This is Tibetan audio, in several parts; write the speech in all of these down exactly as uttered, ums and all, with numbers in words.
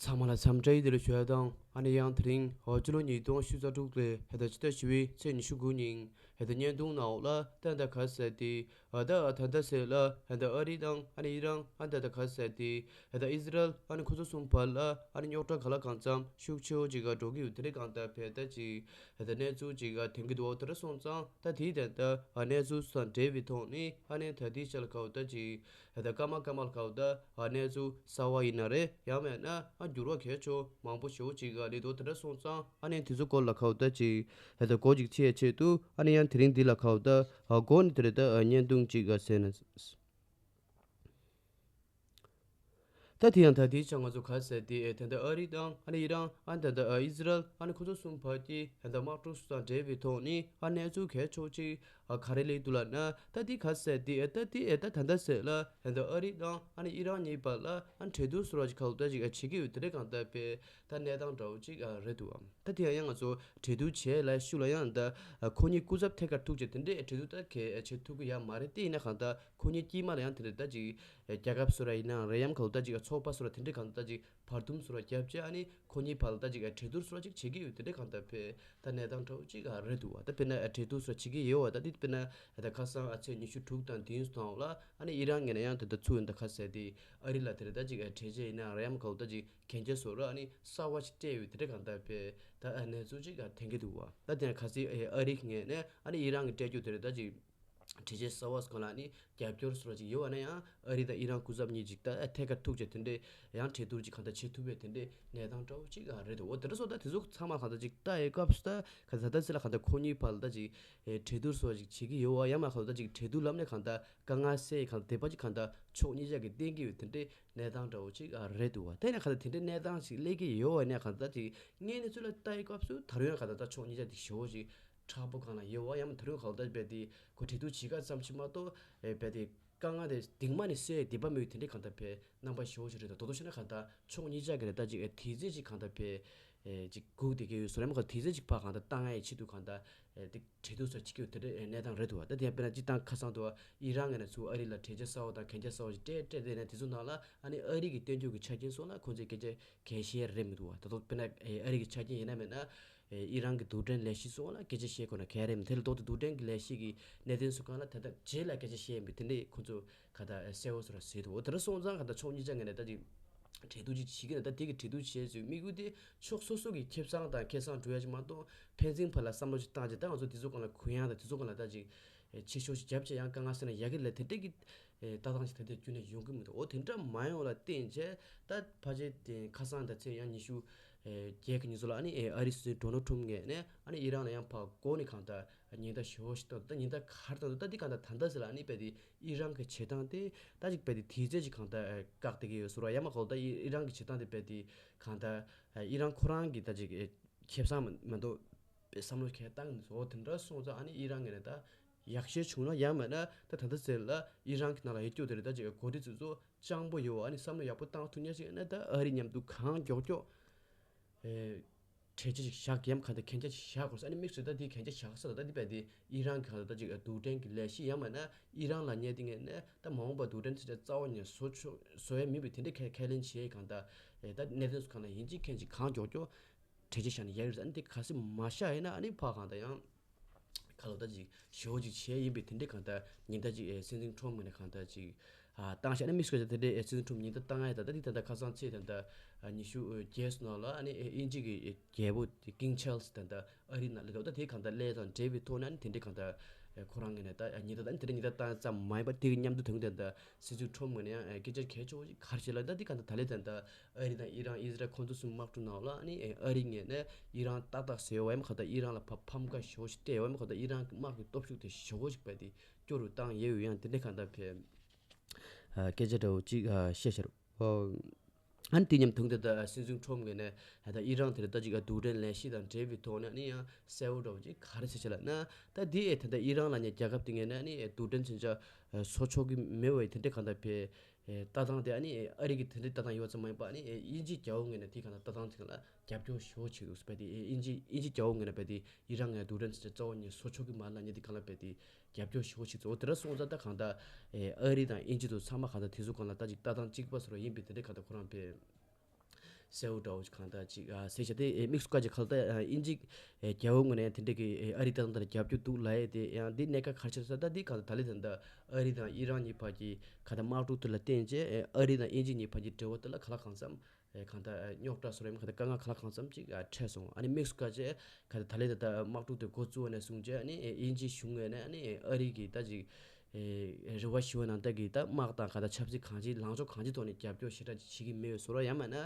ཚང་མ་ལ་འཚམས་འདྲི་བདེ་ལེགས་ཞུ་ཡ་དང་། ཨ་ནི་ཡང་དེ་རིང་ཨ་སྤྱི་ལོ་ཉིས་སྟོང་ཉི་ཤུ་རྩ་དྲུག་ལོའི་ཕྱི་ཟླ་བཞི་པའི་ཚེས་ཉི་ཤུ་དགུ་ཉིན་ད་བརྙན་ཐུང་ནང་ལ་ད་ད་ག་ཟེར་ཏེ་ཨ་ད་ད་ད་ཟེར་ལ་ད་ཨ་རི་དང་ཨ་ནི་ཨི་རན་ཨ་ད་ད་ག་ཟེར་ཏེ་ད་ཨི་ཟི་རལ་ཨ་ནི་ཁོ་ཚོ་གསུམ་བར་ལ་ཨ་ནི་རྙོག་དྲ་ག་ལ་གང་འཚམ་ཤུགས་ཆེ་བོ་ཅིག་ག་འགྲོ་གི་ཡོད། དེ་འདྲའི་གང་ལྟར་བས་ད་ཅིག་ད་གནས་ཚུལ་ཅིག་ག་ཐོན་གི་འདུག་བ། དེ་འདྲ་སོང་ཙང་ད་དེའི་དོན་དུ་ཨ་གནས་ཚུལ་སོགས་འབྲེལ་བའི་ཐོག་ནས་ཨ་ནི་ད་དེའི་ཆ་ལ་ག་བ་ད་ཅིག་ད་སྐར་མ་སྐར་མ་ལ་ག་བ་ད་ཨ་གནས་ཚུལ་གསར་བ་ཡིན་ན་རེད། ཡང་མེད་ན་ཨ་འགྱུར་བ་གལ་ཆེ་མང་པོ་ཞེ་བོ་ཅིག་ག་སླེབས་འདུག། དེ་འདྲ་སོང་ཙང་ཨ་ནི་དེ་ཚོ་སྐོར་ལ་ག་བ་ད་ཅིག་ད་སྒོ་ཅིག་ཕྱེ་ཡ་ཆེད་དུ་ཨ་ནི་ཡང་དེ་རིང་འདི་ལ་ག་བ་ད་ཨ་སྒོ་ནས་དེ་རེད། ད་ཨ་བརྙན་ཐུང་ཅིག་ག་ཟེར་ན། ད་དེ་ཡང་ད་དེའི་ཆ་ང་ཚོ་ག་ཟེར་ཏེ་ད་ལྟ་ཨ་རི་དང་ཨ་ནི་ཨི་རན་ཨ་ནི་ད་ལྟ་ཨི་ཟི་རལ་ཨ་ནི་ཁོ་ཚོ་གསུམ་བར་གྱི་ད་ལྟ་དམག་འཁྲུག་དང་འབྲེལ་བའི་ཐོག་ནས་ཨ་གནས་ཚུལ་གལ་ཆེ་ཅིག་ཨ་ག་རེ་སླེབས་འདུག་ལབ་ན། ད་དེ་ག་ཟེར་ཏེ་ད་དེ་ད་ད་ལྟ་ཟེར་ལ་ད་ལྟ་ཨ་རི་དང་ཨ་ནི་ཨི་རན་གཉིས་བར་ལ་ཨ་གྲོས་བསྡུར་ཟེར་བ་ཅིག་ག་ལ་ད་ཅིག་བྱེད་ཀྱི་ཡོད། དེ་འདྲ་གང་ལྟར་བས་ད་གནས་སྟངས་འདྲ་བོ་ཅིག་རེད་འདུག་བ། ད་དེ་ཡང་ང་ཚོ་གྲོས་བསྡུར་བྱས་ལ་ཤུལ་ལ་ཡང་ད་ཁོ་གཉིས་སྐུ་ཚབ་ཐད་ཀར་ཐུག་བྱས་དེ་འདྲའི་གྲོས་བསྡུར་ད་གལ་ཆེ་ཐུབ་ཀྱི་ཡ་མ་རེད། དེ་ཡིན་ན་གང་ལྟར་ཁོ་གཉིས་དཀྱིལ་མ་ལ་ཡང་དེ་འདྲ་ད་ཅིག་རྒྱལ་ཁབ་སུ་ར་ཡིན་ནའང་རེད། ཡང་ག་ལ་ད་ཅིག་ཚོགས་པ་སུ་ར་དེ་འདྲའི་གང་ལྟར་ད་ཅིག་བར་འདུམ་སུ་ར་བརྒྱབ་བྱས་ཨ་ནི་ཁོ་གཉིས་བར་ལ་ད་ཅིག་གྲོས་བསྡུར་སུ་ར་ཅིག་བྱེད་ཀྱི་ཡོད། དེ་འདྲའི་གང་ལྟར་བས་ད་གནས་སྟངས་འདྲ་བོ་ཅིག་རེད་འདུག་བ། ད་དཔེར་ན་གྲོས་བསྡུར་སུ་ར་བྱེད་ཀྱི་ཡོད་བ། ད་དེ་དཔེར་ན་ད་ཁ་སང་ཨ་ཚེས་ཉི་ཤུ་དྲུག་དང་བདུན་སོང་ལ་ཨ་ནི་ཨི་རན་ངོས་ནས་ཡང་དེ་ད་ཚུར་ད་ག་ཟེར་ཏེ་ཨ་རི་ལ་དེ་རེད་ད་ཅིག་གྲོས་ཆོད་ཡིན་ནའང་རེད། ཡང་ག་ལ་ད་ཅིག་གན་རྒྱ་སུ་ར་ཨ་ནི་གསར་བ་ཞིག་སྤྲད་ཡོད། དེ་འདྲའི་གང་ལྟར་བས་ད་གནས་ཚུལ་ཅིག་ཐོན་གྱི་འདུག་བ། ད་དེ་ཁ་སང་ཨ་རི་ངོས་ནས་ཨ་ནི་ཨི་རན་གྱི་སྤྲད་རྒྱུ་དེ་རེད་ད་ཅིག་གྲོས་ཆོད་གསར་བ་སྐོར་ལ་ནི་རྒྱབ་སྐྱོར་སོགས་ཅིག་ཡོད་པ་ན་ཡང་ཨ་རི་དང་ཨི་རན་སྐུ་ཚབ་གཉིས་ཅིག་ད་ཐད་ཀར་ཐུག་བྱས་དེ་འདྲའི་ཡང་གྲོས་བསྡུར་ཅིག་གང་ལྟར་བྱེད་ཐུབ་པའི་དེ་འདྲའི་གནས་སྟངས་འདྲ་བོ་ཅིག་རེད་འདུག་འོ། དེ་འདྲ་སོང་ད་དེ་ཚོ་ཚང་མ་གང་ལྟར་ཅིག་ལྟ་ཡི་སྐབས་སུ་ད་ག་ད་ད་ཟེར་ལ་གང་ལྟར་ཁོ་གཉིས་བར་ལ་ད་ཅིག་གྲོས་བསྡུར་སོགས་ཅིག་བྱེད་ཀྱི་ཡོད་པ། ཡང་མ་གང་ལྟར་ཅིག་གྲོས་བསྡུར་ལམ་ནས་གང་ལྟར་དཀའ་ངལ་སེལ་གང་ལྟར་དེ་པ་ཅིག་གང་ལྟར་ཕྱོགས་གཉིས་ཆ་གི་བསྟན་གྱི་ཡོད། དེ་འདྲའི་གནས་སྟངས་འདྲ་བོ་ཅིག་རེད་འདུག་བ། དེ་ནས་གང་ལྟར་དེ་འདྲའི་གནས་སྟངས་ཤིག་སླེབས་ཀྱི་ཡོད་པ་ནས་གང་ལྟར་ཅིག་དངོས་གནས་ཚུལ་ལ་ལྟ་ཡི་སྐབས་སུ་ད་རུང་ཡང་གང་ལྟར་ད་ཕྱོགས་གཉིས་ཆ་དེ་ཞེ་བོ་ཅིག་མཁྲེགས་པོ་སྒང་ལ་ཡོད་པ། ཡང་མིན་ད་རུང་གང་ལྟར་རྦད་དེ་ཁོ་གྲོས་བསྡུར་བྱེད་ཀ་ཙམ་ཞིག་མ་གཏོགས་རྦད་དེ་དཀའ་ངལ་དེ་སྟིང་མ་ནས་སེལ་བསྡད་པ་མེད། དེ་འདྲའི་གང་ལྟར་བས་རྣམ་པ་ཞེ་བོ་ཞིག་རེད། ད་དོ་དོ་བྱས་ན་གང་ལྟར་ཕྱོགས་གཉིས་ཆ་གི་རེད་ད་ཅིག་དེ་ཚེ་ཅིག་གང་ལྟར་བས་ཅིག་སྒུག་བསྡད་ཀྱི་ཡོད་བཟོ་རེད། མ་གང་དེ་ཚེ་ཅིག་ཕར་གང་ལྟར་བཏང་ཡའི་ཆེད་དུ་གང་ལྟར་དེ་གྲོས་བསྡུར་སོགས་བྱེད་ཀྱི་ཡོད། དེ་འདྲའི་གནས་སྟངས་རེད་འདུག་བ། ད་དེ་ཡང་དཔེར་ན་སྤྱིར་བཏང་ཁ་སང་དུ་ཨི་རན་ངོས་ནས་ཚུར་ཨ་རི་ལ་གྲོས་ཆོད་གསར་བ་དང་གན་རྒྱ་གསར་བ་ཞིག་སྤྲད་སྤྲད་དེ་ནས་དེ་ཚོ་ནང་ལ་ཨ་ནི་ཨ་རི་གི་བསྟན་བཅོས་ཀྱི་ཆ་རྐྱེན་སོགས་ལ་ཁོང་ཚོས་སྐད་ཆ་གང་བཤད་རེད་མི་འདུག་བ། ད་དུང་དཔེར་ན་ཨ་རི་གི་ཆ་རྐྱེན་ཡིན་ན་མིན་ན་ཨི་རན་གྱི་རྡུལ་ཕྲན་ལས་གཞི་སོགས་ལ་སྐད་ཆ་བཤད་དགོས་ན་ག་རེ་མིན། དེ་ལ་ལྡོག་སྟེ་རྡུལ་ཕྲན་གྱི་ལས་གཞི་གི་གནད་དོན་སོགས་སྒང་ལ་ད་ལྟ་རྗེས་ལ་སྐད་ཆ་བཤད་ཡིན་པས་དེ་འདྲས་ཁོང་ཚོ་ག་ད་གསལ་བོ་སོགས་ལ་ཟེར་འདུག་བ། དེ་འདྲ་སོང་ཙང་ག་ད་ཕྱོགས་གཉིས་ཆ་ངོས་ནས་ད་ཅིག་གྲོས་བསྡུར་ཅིག་བྱེད་ཀྱི་ན་ད་དེ་གི་གྲོས་བསྡུར་བྱས་ཚུལ་དམིགས་ཡུལ་དེ་ཕྱོགས་སོ་སོ་གི་ཁེ་བཟང་དང་ཁེ་བཟང་སྒྲུབ་ཡ་ཅིག་མ་གཏོགས་ཕན་ཚུན་བར་ལ་བསམ་བློ་ཅིག་བཏང་རྗེས་ད་ང་ཚོ་དེ་ཚོ་སྒང་ལ་གུ་ཡངས་དང་དེ་ཚོ་སྒང་ལ་ད་ཅིག་ཆེ་ཤོས་ཤིག་བརྒྱབ་བྱས་ཡང་དཀའ་ངལ་སེལ་ན་ཡག་གི་ལས་དེ་འདྲས་ཀྱི་ལྟ་སྟངས་ཤིག་ད་ལྟའི་བརྒྱུད་ནས་ཡོང་གི་མི་འདུག་འོ་དེ་འདྲ་མ་ཡོང་ལ་བརྟེན་བྱས་ད་ཕལ་ཆེར་དེ་ཁ་སང་ད་ཚེས་ཡང་ཉི་ཤུ་བརྒྱད་ཀྱི་ཉིན་སོགས་ལ་ཨ་ནི་ཨ་རིའི་སྲིད་འཛིན་ཌོ་ནལ་ཊམ་ངོས་ནས་ཨ་ནི་ཨི་རན་ལ་ཡང་ཕར་སྒོ་ནས་གང་ལྟར་ཉེན་བརྡ་ཞེ་བོ་ཞིག་བཏང་འདུག་ད་ཉེན་བརྡ་ག་རེ་བཏང་འདུག་ད་འདི་གང་ལྟར་ད་ལྟ་ཟེར་ལ་ཨ་ནི་རྦད་དེ་ཨི་རན་གྱི་བྱེད་སྟངས་དེ་ད་ཅིག་རྦད་དེ་དུས་ཚོད་ཅིག་གང་ལྟར་བཀག་བསྡད་ཀྱི་ཡོད་ཟེར་བ། ཡང་མ་གོ་ད་ཨི་རན་གྱི་བྱེད་སྟངས་དེ་རྦད་དེ་གང་ལྟར་ཨི་རན་ཁོ་རང་གི་ད་ཅིག་ཁེ་བཟང་མ་གཏོགས་བསམ་བློ་གང་བཏང་མི་འདུག་འོ་དེ་འདྲ་སོང་ཙང་ཨ་ནི་ཨི་རན་ངོས་ནས་ད་ཡག་ཤོས་བྱུང་ན་ཡང་མིན་ན་ད་ད་ལྟ་ཟེར་ལ་ཨི་རན་གྱི་ནང་ལ་ཡོད་རྒྱུ་དེ་རེད། ད་ཅིག་འགོ་ཁྲིད་ཚོ་ཚོ་སྤྱང་པོ་ཡོད་ཨ་ནི་བསམ་བློ་ཡག་པོ་བཏང་ཐུབ་མཁན་ཞིག་ཡིན་ན་ད་ཨ་རི་མཉམ་དུ་གང་མགྱོགས་མགྱོགས་ཨེ་གྲོས་ཆོད་ཅིག་བཞག་གམ་གང་ལྟར་གན་རྒྱ་ཅིག་བཞག་དགོས་ས། ཨ་ནི་དམིགས་སུ་ད་དེ་གན་རྒྱ་བཞག་ས་ད་ད་དེ་རྦད་དེ་ཨི་རན་གྱི་གང་ལྟར་ད་ཅིག་རྡུལ་ཕྲན་གྱི་ལས་གཞི་ཡང་མིན་ན་ཨི་རན་ལ་ཉེ་དེ་ངེས་ནས་ད་མ་འོངས་པ་རྡུལ་ཕྲན་ཚོ་རྩ་བ་ཉིད་བཟོ་ཆོག་བཟོ་ཡ་མིན་པའི་དེ་འདྲའི་ཁས་ཁས་ལེན་བྱེད་གང་ལྟར་ཨེ་ད་གནད་དོན་སོགས་གང་ལ་ཡིན་གཅིག་མཁན་གཅིག་གང་མགྱོགས་མགྱོགས་གྲོས་ཆོད་བཞག་ན་ཡག་རེད། ཨ་ནི་དེ་གལ་སྲིད་མ་བཞག་ཡིན་ན་ཨ་ནི་ཕར་གང་ལྟར་ཡང་ག་ལ་ད་ཅིག་ཞེ་བོ་ཅིག་བྱས་ཡིན་པས་དེ་འདྲའི་གང་ལྟར་ཉེན་བརྡ་ཅིག་ཨེ་སྲིད་འཛིན་ཊམ་ངོས་ནས་གང་ལྟར་ཅིག་ཨ་བཏང་བཞག་ན་དམིགས་སུ་བཀར་བྱས་དེ་འདྲའི་ཨེ་སྲིད་འཛིན་ཊམ་ཉེན་བརྡ་བཏང་ཡ་ད་ལྟ་དེ་ད་ལྟ་ཁ་སང་ཚེས་ད་ལྟ་ཨ་ཉི་ཤུ་བརྒྱད་ནང་ལ་ཨ་ནི་ཨེ་དབྱིན་ཇི་གི་ཨེ་རྒྱལ་པོ་དེ་ཀིང་ཆཱལ་སི་ད་ལྟ་ཨ་རིའི་ནང་སླེབས་འདུག་ད་དེ་གང་ལྟར་སླེབས་དང་འབྲེལ་བའི་ཐོག་ནས་ཨ་ནི་དེ་འདྲའི་གང་ལྟར་ཨེ་ཁོ་རང་ངོས་ནས་ད་ཨེ་ཉེན་བརྡ་ད་ཨ་ནི་དེ་འདྲའི་ཉེན་བརྡ་བཏང་ཙམ་མ་ཡིན་པར་དེ་གི་མཉམ་དུ་ད་ལྟ་སྲིད་འཛིན་ཊམ་ངོས་ནས་ཡང་ཨེ་སྐད་ཆ་གལ་ཆེ་བོ་ཞིག་ག་རེ་བྱས་ལབ་ན་ད་འདི་ག་འདྲ་ད་ལས་ད་ལྟ་ཨ་རི་དང་ཨི་རན་ཨི་ཟི་རལ་ཁོང་ཚོ་གསུམ་དམག་འཁྲུག་ནང་ལ་ཨ་ནི་ཨེ་ཨ་རི་ངོས་ནས་ཨི་རན་ཏག་ཏག་ཟེར་བ་ཡང་ག་ད་ཨི་རན་ལ་ཕ་ཕམ་ཁ་ཞེ་བོ་ཞིག་སྤྲད་ཡོད་ཡང་ག་ད་ཨི་རན་གྱི་དམག་གི་སྟོབས་ཤུགས་དེ་ཞེ་བོ་ཞིག་རྦད་དེ་སྐྱོ་རུ་བཏང་ཡོད་ཡང་དེ་འདྲ་ག་ད་ཕེ་ཨ་སྐད་ཆ་འདྲ་བོ་ཅིག་ཨ་བཤད་ཤར། ཨ་ནི་དེ་མཉམ་དུ་ད་ལྟ་སྲིད་འཛིན་ཊམ་ངོས་ནས་ད་ལྟ་ཨི་རན་དེ་ལ་ད་ཅིག་རྡུལ་ཕྲན་ལས་གཞི་དང་འབྲེལ་བའི་ཐོག་ནས་ཨ་ནི་ཡང་གསལ་བོ་འདྲ་བོ་ཅིག་ག་རེ་ཟེར་ཆེ་ལབ་ན། ད་དེ་ཨེ་ད་ལྟ་ཨི་རན་ལབ་མཁན་རྒྱལ་ཁབ་དེ་ངོས་ནས་ཨ་ནི་ཨེ་རྡུལ་ཕྲན་མཚོན་ཆ་ཨེ་བཟོ་ཆོག་གི་མེད་པ་ཡི་དེ་འདྲའི་གང་ལྟར་བའི་ཨེ་ལྟ་སྟངས་དེ་ཨ་ནི་ཨེ་ཨ་རི་གི་དེ་འདྲའི་ལྟ་སྟངས་ཡོད་ཙམ་མ་ཡིན་པ་ཨ་ནི་ཨེ་དབྱིན་ཇིའི་རྒྱལ་པོ་ངོས་ནས་དེ་གང་ལྟར་ལྟ་སྟངས་དེ་གང་ལ་རྒྱབ་སྐྱོར་ཞེ་བོ་བྱེད་འདུག་ཟེར་བ་དེ་ཨེ་དབྱིན་ཇི་དབྱིན་ཇིའི་རྒྱལ་པོ་ངོས་ནས་བ་དེ་ཨི་རན་ངོས་རྡུལ་ཕྲན་མཚོན་ཆ་རྩ་བ་ཉིད་བཟོ་ཆོག་གི་མ་རེད་ལབ་མཁན་དེ་གང་ལ་བ་དེ་རྒྱབ་སྐྱོར་ཞེ་བོ་བྱེད་འདུག། འོ་དེ་འདྲ་སོང་ཙང་ད་གང་ལྟར་ཨེ་ཨ་རི་དང་དབྱིན་ཇི་དང་ཚང་མ་གང་ལྟར་དེ་ཚོ་གང་ལ་ལྟ་ཅིག་ལྟ་སྟངས་གཅིག་པ་བཟོ་འདྲ་ཡིན་པས་དེ་འདྲའི་གང་ལྟར་ཁོ་རང་བས་ གསལ་བོ་འདྲ་བོ་ཅིག་གང་ལྟར་ཅིག་ཨ་གསལ་བཤད་དེ་ཨེ་དམིགས་སུ་བཀར་ཅིག་གང་ལྟར་ཨ་དབྱིན་ཇི་ཨེ་རྒྱལ་པོ་ངོས་ནས་དེ་འདྲ་གི་ཨེ་ཨ་རི་དང་དང་རྒྱབ་སྐྱོར་འདུག་ལབ་ཡས་དེ་ཡང་འདི་གནད་འགག་ག་རེ་ཆགས་ས། ད་འདི་གང་ལྟར་ད་ལྟའི་ད་ལྟ་ཨ་རི་དང་ཨི་རན་གཉིས་བར་གྱི་གང་ལྟར་དམག་འཁྲུག་དེ་ལ་བརྟེན་བྱས་ཨེ་ཨ་རི་དང་དབྱིན་ཇི་གཉིས་བར་གྱི་འབྲེལ་བ་དེ་ལ་གང་ལ་གང་འཚམ་ཨེ་གང་ལྟར་ཨེ་རྙོག་དྲ་བཟོ་རེད་མ་གང་ལྟར་དཀའ་ངལ་གང་ལ་གང་འཚམ་ཅིག་ཨ་འཕྲད་སོང་། ཨ་ནི་དམིགས་སུ་བཀར་བྱས་གང་ལྟར་ད་ལྟའི་ད་ལྟ་དམག་འཁྲུག་དེ་འགོ་བཙུགས་པ་ནས་བཟུང་བྱས་ཨ་ནི་ཨེ་དབྱིན་ཇི་གཞུང་ངོས་ནས་ཨ་ནི་ཨེ་ཨ་རི་གི་ད་ཅིག་ཨེ་རེ་བ་ཞུ་བ་ནང་ལྟར་གྱི་ད་དམག་དང་ག་ད་ཆབ་སྲིད་གང་ཅིའི་ལངས་ཕྱོགས་གང་ཅིའི་ཐོག་ནས་རྒྱབ་སྐྱོར་ཞེ་དྲག་ཅིག་བྱེད་ཀྱི་མེད་པའི་བཟོ་འདྲ་ཡང་མིན་ན།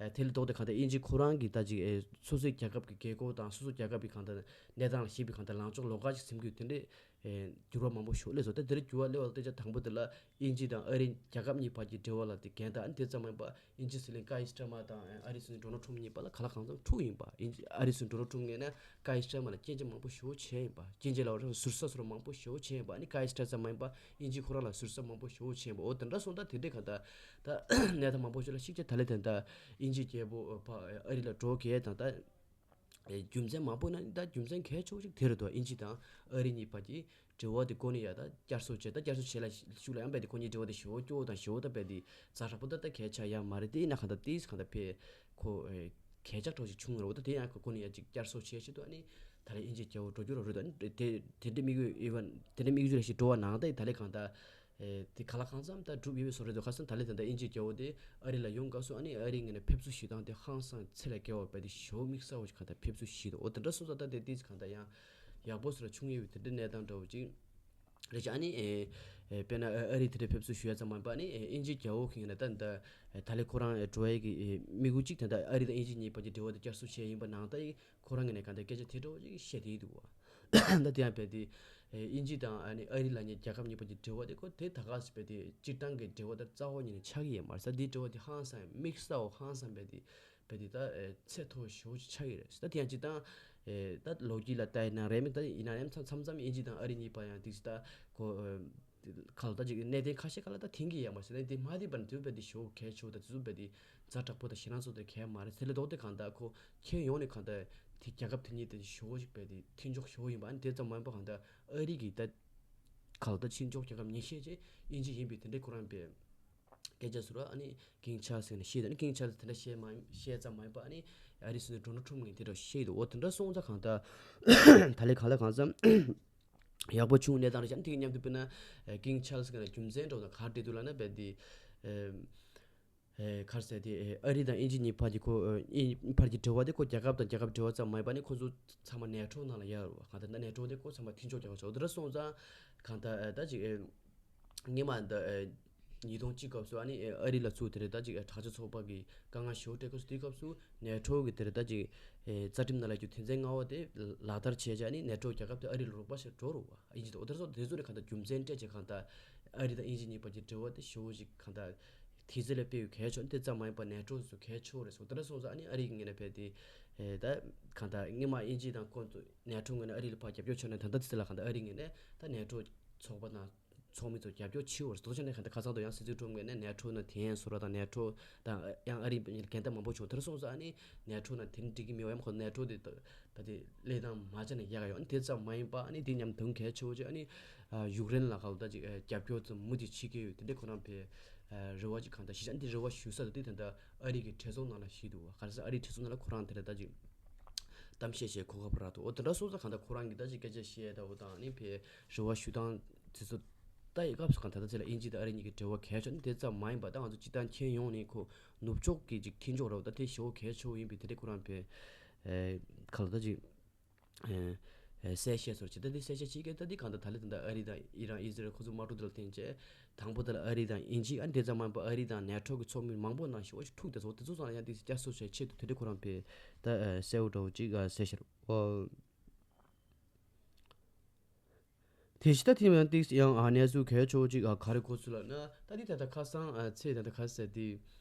ཨེ་དེ་ལས་ལྡོག་སྟེ་གང་ལྟར་དབྱིན་ཇི་ཁོ་རང་གི་ད་ཅིག་ཨེ་སོ་སོའི་རྒྱལ་ཁབ་ཀྱི་དགོས་མཁོ་དང་སོ་སོ་རྒྱལ་ཁབ་ཀྱི་གང་ལྟར་གནས་སྟངས་ལ་གཞིགས་པའི་གང་ལྟར་ལངས་ཕྱོགས་ལོགས་ཀ་ཅིག་འཛིན་གྱི་ཡོད། དེ་འདྲའི་ཨེ་འགྱུར་བ་མང་པོ་ཞིག་སླེབས་སོང་། ད་དེ་འདྲའི་འགྱུར་བ་སླེབས་པ་ལ་བལྟས་ཙང་དང་པོ་དེ་ལ་དབྱིན་ཇི་དང་ཨ་རི་རྒྱལ་ཁབ་གཉིས་བར་གྱི་འབྲེལ་བ་ལ་དེ་འགལ་ཟླ། ཨ་ནི་དེ་ཙམ་མ་ཡིན་པ་དབྱིན་ཇི་སྲིད་བློན་ཀ་ཡི་སི་ཊར་མ་དང་ཨ་རི་སྲིད་བློན་ཌོ་ནལ་ཊམ་གཉིས་བར་ལ་གང་ལ་གང་འཚམ་འཁྲུག་ཡིན་པ། དབྱིན་ཇི་ཨ་རི་སྲིད་བློན་ཌོ་ནལ་ཊམ་ངོས་ནས་ཀ་ཡི་སི་ཊར་མ་ལ་སྐྱོན་བརྗོད་མང་པོ་ཞེ་པོ་བྱས་ཡིན་པ། སྐྱོན་བརྗོད་ལ་ཟུར་ཟ་ཟུར་མང་པོ་ཞེ་པོ་བྱས་ཡིན་པ། ཨ་ནི་ཀ་ཡི་སི་ཊར་ཙམ་མ་ཡིན་པ་དབྱིན་ཇི་ཁོ་རང་ལ་ཟུར་ཟ་མང་པོ་ཞེ་པོ་བྱས་ཡིན་པ། འོ་དེ་འདྲ་སོང་ཙང་ད་དེ་འདྲའི་གང་ལྟར་ད་གནས་སྟངས་མང་པོ་ཞིག་ལ་གཞིགས་བྱས་ད་ལས་དེ་ད་དབྱིན་ཇི་རྒྱལ་པོ་ཨ་རི་ལ་འགྲོ་གལ་དང་ད་རྒྱུ་མཚན་མང་པོ་ན་ད་རྒྱུ་མཚན་གལ་ཆེ་བོ་ཞིག་དེ་རེད་འདུག་དབྱིན་ཇི་དང་ཨ་རི་གཉིས་བར་གྱི་འབྲེལ་བ་དེ་ཀོ་ནི་ཡ་ད་བསྐྱར་གསོ་བྱས། ད་བསྐྱར་གསོ་བྱས་ལ་ཤུགས་ལ་ཡང་རྦད་དེ་ཁོ་གཉིས་འབྲེལ་བ་དེ་ཞེ་པོ་སྐྱོ་བོ་དང་ཞེ་པོ་ད་རྦད་དེ་ཛ་དྲག་པོ་ད་ད་གལ་ཆགས་ཡ་མ་རེད། དེ་ཡིན་ན་གང་ལྟར་དེ་གང་ལྟར་ཕེ་ཁོ་ཨེ་གལ་ཆགས་འགྲོ་ཞིག་བྱུང་རེད། འོ་ད་དེ་ཡང་ཁོ་ཀོ་ནི་ཡ་ཅིག་བསྐྱར་གསོ་བྱས་ཆེད་དུ་ཨ་ནི་ད་ལྟ་དབྱིན་ཇི་རྒྱལ་པོ་འགྲོ་རྒྱུ་རེད། འོ་ད་ཨ་ནི་དེ་དེ་འདྲའི་དམིགས་ཡུལ་ཡོད་པ་དེ་འདྲའི་དམིགས་ཡུལ་ཞིག་འགྲོ་བ་ནང་ད་ད་ལྟ་གང་ལྟར་ཨེ་དེ་གང་ལ་གང་འཚམ་ད་འགྲུབ་ཡོད་པའི་བཟོ་འདྲ་འདུག་ཁ་སང་ད་ལྟ་ད་ལྟ་དབྱིན་ཇིའི་རྒྱལ་པོ་དེ་ཨ་རི་ལ་ཡོང་སྐབས་སུ་ཨ་ནི་ཨ་རིའི་ངོས་ནས་ཕེབས་བསུ་ཞུ་སྟངས་དེ་ཧང་སང་ཚད་ལས་བརྒལ་བ་རྦད་དེ་ཞེ་པོ་དམིགས་བསལ་བོ་ཞིག་གང་ལྟར་ཕེབས་བསུ་ཞུས་འདུག་འོ་དེ་འདྲ་སོང་ཙང་ད་དེ་དུས་གང་ལྟར་ཡང་ཡག་པོ་ཞེ་དྲག་བྱུང་ཡོད་པའི་དེ་འདྲའི་གནས་སྟངས་འདྲ་བོ་ཅིག་རེད་ཅེ། ཨ་ནི་ཨེ་ཨེ་དཔེར་ན་ཨ་ཨ་རིའི་དེ་འདྲའི་ཕེབས་བསུ་ཞུ་ཡ་ཙམ་མ་ཡིན་པ་ཨ་ནི་ཨེ་དབྱིན་ཇིའི་རྒྱལ་པོ་གི་ངོས་ནས་ད་ད་ད་ལས་ཁོ་རང་ཨེ་འགྲོ་ཡ་གི་ཨེ་དམིགས་ཡུལ་གཅིག་དེ་འདྲ་ཨ་རི་དང་དབྱིན་ཇི་གཉིས་བར་གྱི་འབྲེལ་བ་དེ་བསྐྱར་གསོ་བྱས་ཡིན་པ་ནང་ད་ཁོ་རང་ངོས་ནས་གང་ལྟར་སྐད་ཆ་དེ་འདྲ་བོ་ཅིག་བཤད་བསྡད་ཡོད་འདུག་བ། ད་དེ་ཡང་རྦད་དེ་ཨེ་དབྱིན་ཇི་དང་ཨ་ནི་ཨ་རི་ལབ་མཁན་རྒྱལ་ཁབ་གཉིས་བར་གྱི་འབྲེལ་བ་དེ་ཁོ་དེ་ད་ག་སེ་རྦད་དེ་སྤྱིར་བཏང་གི་འབྲེལ་བ་དང་རྩ་བ་ཉིད་ནས་ཆགས་ཀྱི་ཡོད་མ་རེད་ས། འདིའི་འབྲེལ་བ་དེ་ཧང་སང་དམིགས་བསལ་བོ་ཧང་སང་རྦད་དེ་རྦད་དེ་ད་ཨེ་ཚད་མཐོ་ཞེ་པོ་ཅིག་ཆགས་ཀྱི་རེད་ས། ད་དེ་ཡང་སྤྱིར་བཏང་ཨེ་ད་ལོ་རྒྱུས་ལ་ལྟ་ཡིན་ན་རེད་མི་ད་ཡིན་ན་རེད་མཚམས་མཚམས་དབྱིན་ཇི་དང་ཨ་རི་གཉིས་བར་ཡང་དེ་ད་ཁོ་ཨེ་ག་ལ་ད་ཅིག་གནད་དོན་ཁ་ཤས་ཁ་ལ་ད་འཐེན་གྱི་ཡོད་མ་རེད་ས། ད་དེ་མ་བསྡད་པ་ན་དེ་རྦད་དེ་ཞེ་པོ་གལ་ཆེ་བོ་ད་དེ་ཚོ་རྦད་དེ་ཛ་དྲག་པོ་དང་ཞེད་སྣང་ཚོ་དེ་གལ་མ་རེད། དེ་ལས་ལྡོག་སྟེ་གང་ལྟར་ཁོ་ཁྱོན་ཡོངས་ནས་གང་ལྟར་དེ་རྒྱལ་ཁབ་དེ་གཉིས་དེ་ཞེ་པོ་ཞིག་རྦད་དེ་མཐུན་ཕྱོགས་ཞེ་པོ་ཡིན་པ། ཨ་ནི་དེ་ཙམ་མ་ཡིན་པ་གང་ལྟར་ཨ་རི་གི་ད་གང་ལྟར་ཕྱི་ཕྱོགས་རྒྱལ་ཁབ་ཉེས་ཤས་ཅིག་དབྱིན་ཇི་ཡིན་པའི་དེ་འདྲའི་ཁོ་རང་པའི་སྐད་ཆ་ཟུར་ཨ་ནི་ཀིང་ཆཱལ་སི་ཟེར་ནས་བཤད། ཨ་ནི་ཀིང་ཆཱལ་སི་དེ་འདྲ་བཤད་མ་བཤད་ཙམ་མ་ཡིན་པ་ཨ་ནི་ཨ་རི་སྲིད་འཛིན་ཌོ་ནལ་ཊམ་ངོས་དེ་འདྲ་བཤད་འདུག་འོ་དེ་འདྲ་སོང་ཙང་གང་ལྟར་ད་ལས་གང་ལ་གང་འཚམ་ཡག་པོ་བྱུང་གནས་སྟངས་རེད་ཤག་དེ་གི་མཉམ་དུ་དཔེར་ན་ཀིང་ཆཱལ་སི་གི་ནང་རྒྱུ་མཚན་འདྲ་བོ་དང་ག་རེ་འབྲེལ་འདུག་ལབ་ན་རྦད་དེ། ཨེ་ག་རེ་ཟེར་དེ་ཨེ་ཨ་རི་དང་དབྱིན་ཇི་གཉིས་བར་གྱི་ཁོ་ཨེ་གཉིས་བར་གྱི་འབྲེལ་བ་དེ་ཁོ་རྒྱལ་ཁབ་དང་རྒྱལ་ཁབ་འབྲེལ་བ་ཙམ་མ་ཡིན་པ་ནི་ཁོ་ཚོ་ཚང་མ་ནེ་ཊོ་ནང་ལ་ཡོད་རེད་བ། གང་ལྟར་ན་ནེ་ཊོ་དེ་ཁོ་ཚང་མ་མཐུན་ཕྱོགས་རྒྱལ་ཁབ་ཆགས་འོ་དེ་འདྲ་སོང་ཙང་གང་ལྟར་ཨེ་ད་ཅིག་ཨེ་སྔོན་མ་འདི་ཨེ་ཉིས་སྟོང་གཅིག་སྐབས་སུ་ཨ་ནི་ཨེ་ཨ་རི་ལ་ཚུར་དེ་རེད་ད་ཅིག་ཨེ་དྲག་ཆས་ཚོགས་པ་གི་དཀའ་ངལ་ཞེ་པོ་འཕྲད་སྐབས་སུ་དེའི་སྐབས་སུ་ནེ་ཊོ་གི་དེ་རེད་ད་ཅིག་ཨེ་རྩ་ཁྲིམས་ནང་ལ་རྒྱུ་དོན་ཚན་ལྔ་པ་དེ་ལག་བསྟར་བྱས་བྱས་ཨ་ནི་ནེ་ཊོ་རྒྱལ་ཁབ་དེ་ཨ་རི་ལ་རོགས་པ་བྱེད་འགྲོ་རུ་བ། དབྱིན་ཇི་དང་འོ་དེ་ཚོ་དེ་ཚོ་ནི་གང་ལྟར་རྒྱུ་མཚན་སྤྲད་བྱས་གང་ལྟར་ཨ་རི་དང་དབྱིན་ཇི་གཉིས་བར་གྱི་འབྲེལ་བ་དེ་ཞེ་པོ་ཞིག་གང་ལྟར་དེ་ཚོ་ལས་དཔེ་ཡོད་གལ་ཆེ་བ་དེ་ཙམ་མ་ཡིན་པར་ནེ་ཊོ་ཚོ་གལ་ཆེ་བ་རེད་སོང་། དེ་འདྲ་སོང་ཙང་ཨ་ནི་ཨ་རི་གི་ངོས་ནས་རྦད་དེ་ཨེ་ད་གང་ལྟར་སྔོན་མ་དབྱིན་ཇི་དང་ཁོང་ཚོ་ནེ་ཊོ་ངོས་ནས་ཨ་རི་ལ་ཕར་རྒྱབ་སྐྱོར་བྱས་ནས་ད་ལྟ་དེ་ཚོ་ལ་གང་ལྟར་ཨ་རི་ངོས་ནས་ད་ནེ་ཊོ་ཚོགས་པ་དང་ཚོགས་མི་ཚོ་རྒྱབ་སྐྱོར་ཆེ་བ་རེད། དེ་ཚོ་ནས་གང་ལྟར་ཁ་སང་དུ་ཡང་སྲིད་འཛིན་ཊམ་ངོས་ནས་ནེ་ཊོ་ནང་དེ་ཡན་སོ་ར་དང་ནེ་ཊོ་དང་ཡང་ཨ་རི་འགལ་ཟླ་མང་པོ་བྱུང་། དེ་འདྲ་སོང་ཙང་ཨ་ནི་ནེ་ཊོ་ནང་དེ་འགྲིག་གི་མེད་པ་ཡང་ཁོ་ནེ་ཊོ་དེ་ད་དེ་ལས་སྟངས་མ་བྱས་ན་ཡག་ག་ཡོད། ཨ་ནི་དེ་ཙམ་མ་ཡིན་པ་ཨ་ནི་དེ་མཉམ་དུ་གལ་ཆེ་བོ་ཅིག་ཨ་ནི་ཡུཀ་རེན་ལ་གང་ལྟར་ཅིག་རྒྱབ་སྐྱོར་ཙམ་མུ་མཐུད་བྱེད་ཀྱི་ཡོད། དེ་འདྲའི་ཁོ་རང་པའི་རེ་བ་ཅིག་གང་ལྟར་ཞིག་ཨ་ནི་དེ་རེ་བ་ཞུ་ས་དེ་དེ་ད་ལྟ་ཨ་རི་གི་གྲོས་ཚོགས་ནང་ལ་ཞིག་འདུག་བ། ག་རེ་ཟེར་ཨ་རིའི་གྲོས་ཚོགས་ནང་ལ་ཁོ་རང་དེ་འདྲ་ད་ཅིག་གཏམ་བཤད་བྱེད་གོ་སྐབས་རག་འདུག་འོ་དེ་འདྲ་སོང་ཙང་གང་ལྟར་ཁོ་རང་གི་ད་ཅིག་སྐད་ཆ་བཤད་ད་འོ་དང་ཨ་ནི་པའི་རེ་བ་ཞུ་སྟངས་དེ་ཚོ་ལྟ་ཡི་སྐབས་སུ་གང་ལྟར་ད་ཅིག་ལ་དབྱིན་ཇི་དང་ཨ་རི་གཉིས་ཀྱི་འབྲེལ་བ་གལ་ཆེ་ནི་དེ་ཙམ་མ་ཡིན་པ་ད་ང་ཚོ་སྤྱིར་བཏང་ཁྱོན་ཡོངས་ནས་ཁོ་ནུབ་ཕྱོགས་ཀྱི་ཅིག་མཐུན་ཕྱོགས་ར་བ་ད་དེ་ཞེ་པོ་གལ་ཆེ་བོ་ཡིན་པའི་དེ་འདྲའི་ཁོ་རང་པའི་ཨེ་ག་ལ་ད་ཅིག་ཨེ་ཨེ་གསལ་བཤད་ཚོར་བྱེད་ད་འདི་གསལ་བཤད་བྱེད་མཁན་ད་འདི་གང་ལྟར་ད་ལེ་ད་ལྟ་ཨ་རི་དང་ཨི་རན་ཨི་ཟི་རལ་ཁོ་ཚོ་དམག་འཁྲུག་དེ་ལ་བརྟེན་བྱས་དང་པོ་དེ་ལ་ཨ་རི་དང་དབྱིན་ཇི་ཨ་ནི་དེ་ཙམ་མ་ཡིན་པར་ཨ་རི་དང་ནེ་ཊོ་གི་ཚོགས་མི་མང་པོ་ནང་བཞིན་འོ་ཞིག་འཁྲུག་དེ་ཚོ་དེ་ཚོ་ཚང་ལ་ཡང་འདི་བསྐྱར་གསོ་བྱེད་ཆེད་དུ་དེ་འདྲའི་ཁོ་རང་པའི་ད་ཨེ་གསལ་བོ་འདྲ་བོ་ཅིག་ཨ་གསལ་བཤད་རོགས། དེ་བཞིན་ད་དེ་ཡང་ཏིག་ཡང་ཨ་གནས་ཚུལ་གལ་ཆེ་བོ་ཅིག་ཨ་ག་རེ་གོ་ཚུལ་ལབ་ན་ད་འདི་ད་ལྟ་ཁ་སང་ཨ་ཚེས་ད་ལྟ་ག་ཟེར་དེ་